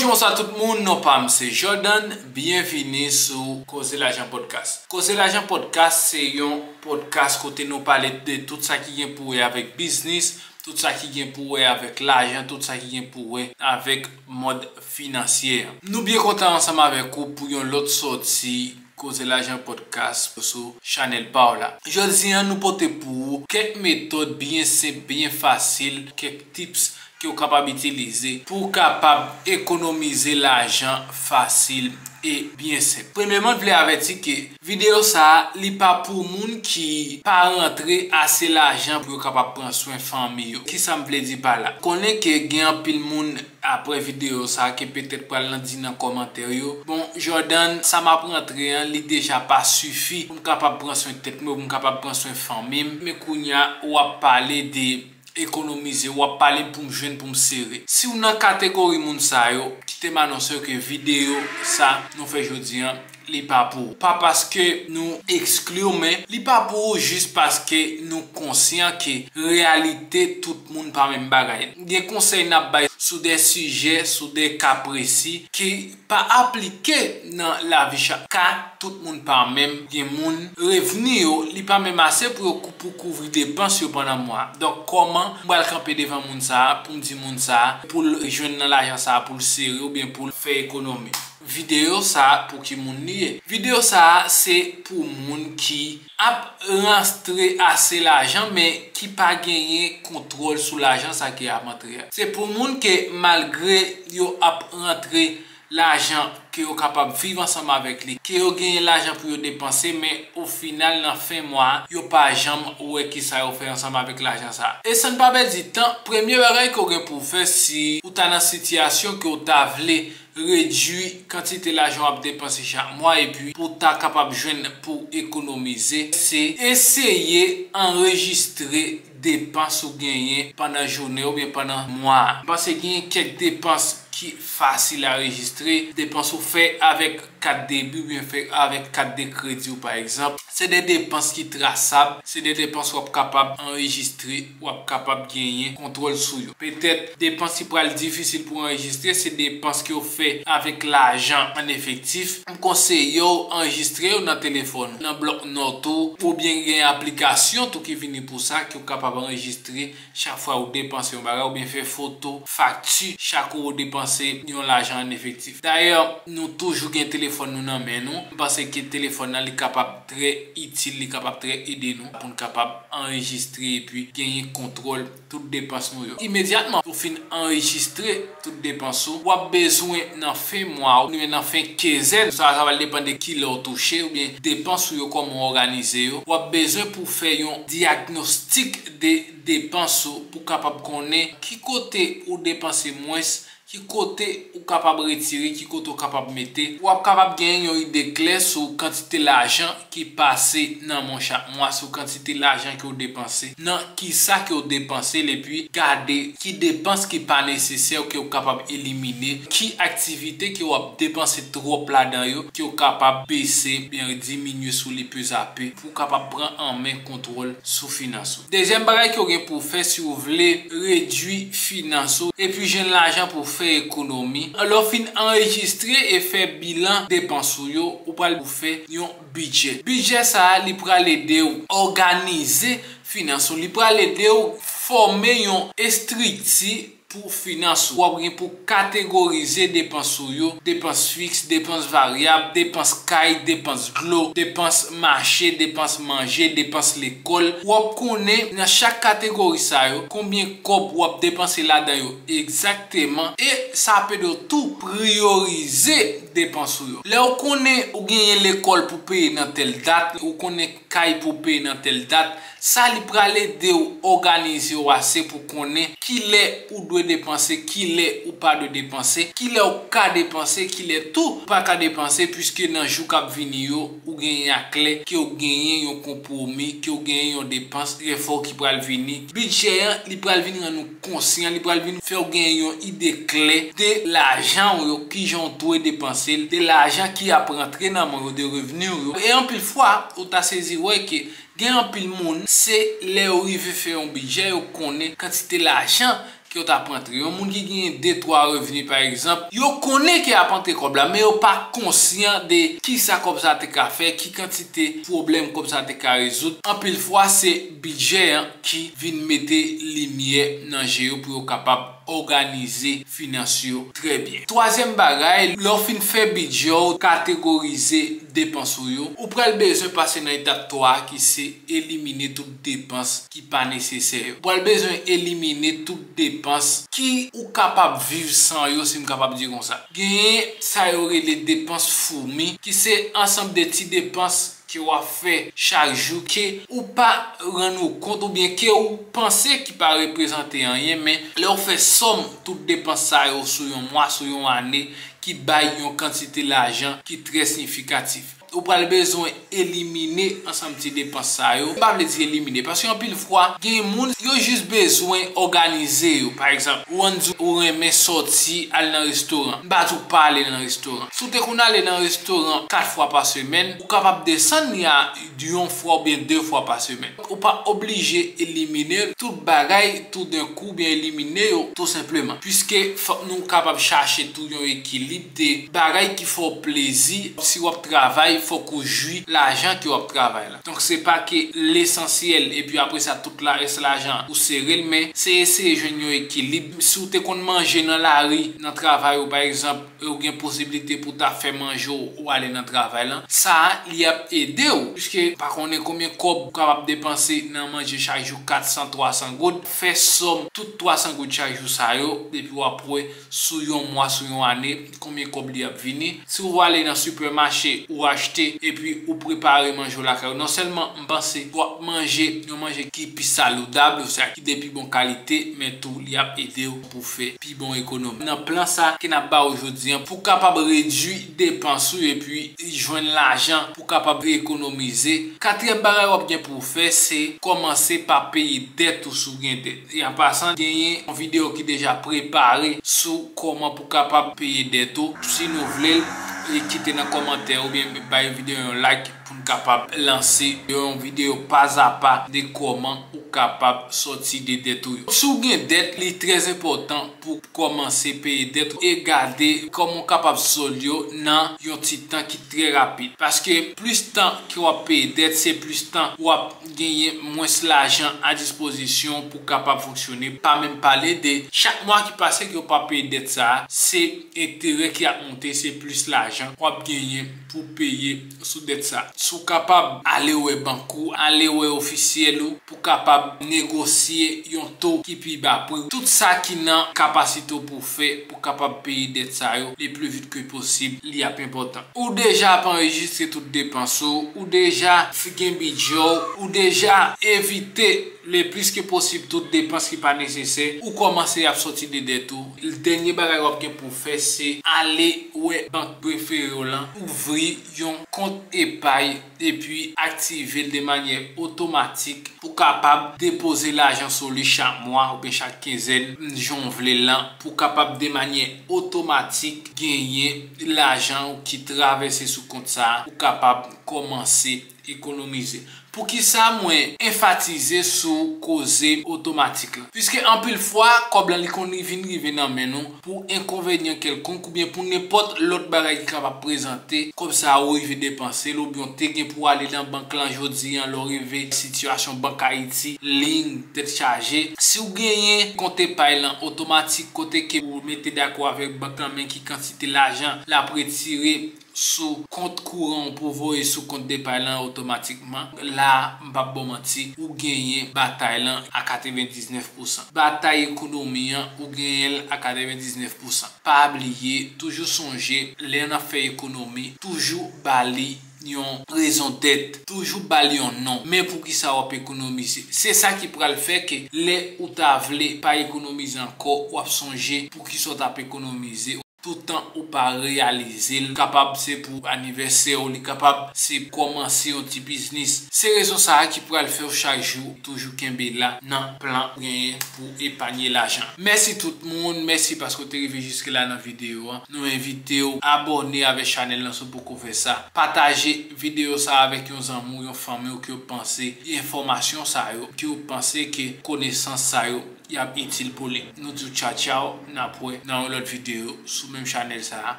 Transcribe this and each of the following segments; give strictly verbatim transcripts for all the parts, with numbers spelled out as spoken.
Bonswa tout moun, non pa m se Jordan, byenvini sou Koze Lajan Podcast. Koze Lajan Podcast se yon podcast kote nou pale de tout sa ki gen pou wè avèk biznis, tout sa ki gen pou wè avèk lajan, tout sa ki gen pou wè avèk mòd finansye. Nou byen kontan ansanm avèk ou pou yon lòt sòti Koze Lajan Podcast sou chanèl pa w la. Jodi a, nou pote pou ou kèk metòd byen senp, byen fasil, kèk tips ke w kapab itilize pou w kapab ekonomize lajan fasil e byen senp. Premyèman, m vle avèti ke videyo sa a, li pa pou moun ki pa rantre ase lajan pou yo kapab pran swen fanmi yo. Kisa m vle di pa la? Konnen ke gen anpil moun apre videyo sa a ke petèt pral nan di nan kòmantè yo, "Bon, Jordan, sa m ap rantre an, li deja pa sifi pou m kapab pran swen tèt mwen, pou m kapab pran swen fanmi m. Men kounye a, w ap pale de ekonomize, w ap pale m pou m jwenn, pou m sere." Si w nan kategori moun sa yo, kite m anonse w ke videyo sa nou fè jodi a, li pa pou ou. Pa paske nou ekskli w, men li pa pou ou jis paske nou konsyan ke reyalite tout moun pa menm bagay. Gen konsèy n ap bay sou de sijè, sou de ka presi ki pa aplike nan lavi chak ka. Tout moun pa menm. Gen moun, revni yo, li pa menm ase pou yo kou-, pou kouvri depans yo pandan mwa a. Donk, kòman m pral kanpe devan moun sa a pou m di moun sa a pou l jwenn nan lajan sa a, pou l sere oubyen pou l fè ekonomi? Videyo sa a, pou ki moun li ye? Videyo sa a, se pou moun ki ap rantre ase lajan, men ki pa genyen kontwòl sou lajan sa ke y ap antre a. Se pou moun ke malgre yo ap rantre lajan ke yo kapab viv ansanm avèk li, ke yo genyen lajan pou yo depanse, men o final, nan fen mwa a, yo pa janm wè kisa yo fè ansanm avèk lajan sa a. E san n pa pèdi tan, premye bagay ke w gen pou w fè si ou ta nan sitiyasyon ke w ta vle redui kantite lajan w ap depanse chak mwa epi pou w ta kapab jwenn pou w ekonomize, se eseye anrejistre depans ou genyen pandan jounen oubyen pandan mwa a. M panse genyen kèk depans ki fasil a rejistre, depans ou fè avèk kat debi oubyen fè avèk kat de kredi w, pa egzanp. Se de depans ki trasab, se de depans w ap kapab anrejistre, w ap kapab genyen kontwòl sou yo. Petèt, depans ki pral difisil pou anrejistre, se depans ke w fè avèk lajan an efektif. M konseye w anrejistre yo nan telefòn ou, nan blòk nòt ou, oubyen gen aplikasyon tou ki vini pou sa, ke w kapab anrejistre chak fwa ou depanse yon bagay, oubyen fè foto, fakti, chak ou depanse yon lajan an efektif. Dayè, nou toujou gen telefòn nou nan men nou. M panse ke telefòn nan, li kapab trè itil, li kapab trè ede nou pou n kapab anrejistre epi genyen kontwòl tout depans nou yo. Imedyatman ou fin anrejistre tout depans ou, w ap bezwen nan fen mwa ou, oubyen nan fen kenzèn, sa, sa va depann de kilè w touche, oubyen depans ou yo, kòman w òganize yo. W ap bezwen pou w fè yon dyagnostik de depans ou, pou w kapab konnen ki kote ou depanse mwens, ki kote ou kapab retire, ki kote ou kapab mete. W ap kapab genyen yon ide klè sou kantite lajan ki pase nan men w chak mwa, sou kantite lajan ke w depanse, nan kisa ke w depanse l, epi gade ki depans ki pa nesesè ke w kapab elimine, ki aktivite ke w ap depanse twòp ladan yo, ke w kapab bese, byen diminye sou li pezape, pou w kapab pran an men kontwòl sou finans ou. Dezyèm bagay ke w gen pou w fè si w vle redui finans ou epi jwenn lajan pou w fè ekonomi, lè w fin anrejistre e fè bilan depans ou yo, ou pral pou w fè yon bidjè. Bidjè sa a, li pral ede w òganize finans ou, li pral ede w fòme yon estrikti pou finans ou. W ap gen pou kategorize depans ou yo, depans fiks, depans varyab, depans kay, depans dlo, depans mache, depans manje, depans lekòl. W ap konnen nan chak kategori sa yo, konbyen kòb w ap depanse ladan yo egzakteman, e sa ap ede w tou priyorize depans ou yo. Lè w konnen ou genyen lekòl pou peye nan tèl dat, ou konnen kay pou peye nan tèl dat, sa li pral ede w òganize w ase pou konnen kilè ou dwe depanse, kilè ou pa dwe depanse, kilè ou ka depanse, kilè tou ou pa ka depanse, piske nan jou k ap vini yo, ou genyen a klè ke w genyen yon konpwomi, ke w genyen yon depans trè fò ki pral vini. Bidjè an, li pral vin rann ou konsyan, li pral vin fè w genyen yon ide klè de lajan w yo, kijan w dwe depanse l, de lajan ki ap rantre nan men w yo, de revni w yo. E anpil fwa, ou ta sezi wè ke gen anpil moun, se lè yo rive fè yon bidjè, yo konnen kantite lajan ke w t ap rantre. Yon moun ki genyen de twa revni, pa egzanp, yo konnen ke y ap rantre kòb la, men yo pa konsyan de kisa kòb sa te ka fè, ki kantite pwoblèm kòb sa te ka rezoud. Anpil fwa, se bidjè an ki vin mete limyè nan je yo pou yo kapab òganize finans yo trè byen. Twazyèm bagay, lè w fin fè bidjè w, kategorize depans ou yo, ou pral bezwen pase nan etap twa a ki se elimine tout depans ki pa nesesè yo. Ou pral bezwen elimine tout depans ki ou kapab viv san yo, si m kapab di konsa. Genyen sa yo rele depans foumi, ki se ansanm de ti depans ke w ap fè chak jou, ke ou pa rann ou kont oubyen ke ou panse ki pa reprezante anyen, men lè w fè sòm tout depans sa yo sou yon mwa, sou yon ane, ki bay yon kantite lajan ki trè siyifikatif. Ou pral bezwen elimine ansanm ti depans sa yo. M pa vle di elimine, paske anpil fwa, gen moun, yo jis bezwen òganize yo. Pa egzanp, ou ann di ou renmen sòti al nan restoran. M pa di w pa ale nan restoran. Si w te konn ale nan restoran kat fwa pa semèn, ou kapab desann li a yon fwa oubyen de fwa pa semèn. Ou pa oblije elimine tout bagay toudenkou oubyen elimine yo tou senpleman. Piske fòk nou kapab chache tou yon ekilib de bagay ki fè w plezi. Si w ap travay, fòk ou jwi lajan ke w ap travay la. Donk, se pa ke lesansyèl, epi apre sa, tout la, rès lajan, ou sere l, men se eseye jwenn yon ekilib. Si w te konn manje nan lari, nan travay ou, pa egzanp, ou gen posiblite pou w ta fè manje w, ou ale nan travay lan, sa a, li ap ede w. Piske, pa konnen konbyen kòb ou kapab depanse nan manje chak jou, kat san, twa san goud. Fè sòm tout twa san goud chak jou sa yo, epi w ap wè sou yon mwa, sou yon ane, konbyen kòb li ap vini. Si w ale nan sipèmache, ou achte, epi ou prepare manje w lakay ou, non sèlman m panse w ap manje yon manje ki pi salidab, sa ki de pi bon kalite, men tou li ap ede w pou fè pi bon ekonomi. Nan plan sa ke n ap ba w jodi an, pou w kapab redui depans ou epi jwenn lajan pou w kapab ekonomize. Katriyèm bagay w ap gen pou w fè, se kòmanse pa peye dèt ou si w gen dèt. E an pasan, genyen yon videyo ki deja prepare sou kòman pou w kapab peye dèt ou. Si nou vle l, e kite nan kòmantè oubyen bay videyo yon like pou n kapab lanse yon videyo pazapa de kòman ou kapab sòti de dèt ou yo. Si w gen dèt, li trè enpòtan pou kòmanse peye dèt ou e gade kòman w kapab sòlde yo nan yon ti tan ki trè rapid. Paske plis tan ke w ap peye dèt, se plis tan w ap genyen mwens lajan a dispozisyon pou kapab fonksyone. Pa menm pale de chak mwa ki pase ke w pa peye dèt sa a, se enterè ki ap monte, se plis lajan w ap genyen pou peye sou dèt sa. Si w kapab ale wè bank ou, ale wè ofisyèl ou pou kapab negosye yon to ki pi ba pou tout sa ki nan kapasite w pou w fè pou kapab peye dèt sa yo le pli vit ke posib, li ap enpòtan. Ou deja ap anrejistre tout depans ou, ou deja gen bidjè w, ou deja evite le plis ke posib tout depans ki pa nesesè, ou kòmanse ap sòti de dèt ou. Dènye bagay w ap gen pou w fè, se ale wè bank prefere w lan, ouvri yon kont epay, epi aktive l de manyè otomatik pou kapab depoze lajan sou li chak mwa oubyen chak kenzèn, jan w vle l lan, pou kapab de manyè otomatik genyen lajan ou ki travèse sou kont sa a, pou kapab kòmanse ekonomize. Poukisa mwen enfatize sou koze otomatik lan? Piske anpil fwa, kòb lan li konn vin rive nan men nou pou enkonvenyan kèlkonk oubyen pou nenpòt lòt bagay ki kapab prezante, kòb sa a ou rive depanse l, oubyen w te gen pou w ale nan bank lan jodi an, lè w rive sitiyasyon bank Ayiti, liy tèt chaje. Si w genyen kont epay lan otomatik kote ke ou mete dakò avèk bank lan men ki kantite lajan l ap retire sou kont kouran w pou voye sou kont depay lan otomatikman. La a, m p ap ba w manti, ou genyen batay lan a katrevendiznèf pousan. Batay ekonomi an, ou genyen l a katrevendiznèf pousan. Pa bliye, toujou sonje, lè n ap fè ekonomi, toujou ba li yon rezon dèt, toujou ba li yon non. Men poukisa w ap ekonomize. Se sa ki pral fè ke lè ou ta vle pa ekonomize ankò, w ap sonje poukisa w t ap ekonomize. Toutan ou pa reyalize l, kapab se pou anivèsè w, li kapab se kòmanse yon ti biznis. Se rezon sa a ki pral fè w chak jou toujou kenbe la nan plan ou genyen pou epanye lajan. Mèsi tout moun, mèsi paske w te rive jiske la nan videyo an. Nou envite w abòne avèk chanèl lan si w poko fè sa. Pataje videyo sa a avèk yon zanmi w, yon fanmi w ke w panse enfòmasyon sa yo, ke w panse ke konesans sa yo y ap itil pou li. Nou di w tchaw tchaw, n ap wè nan yon lòt videyo sou menm chanèl sa a,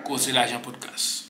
Koze Lajan Podcast.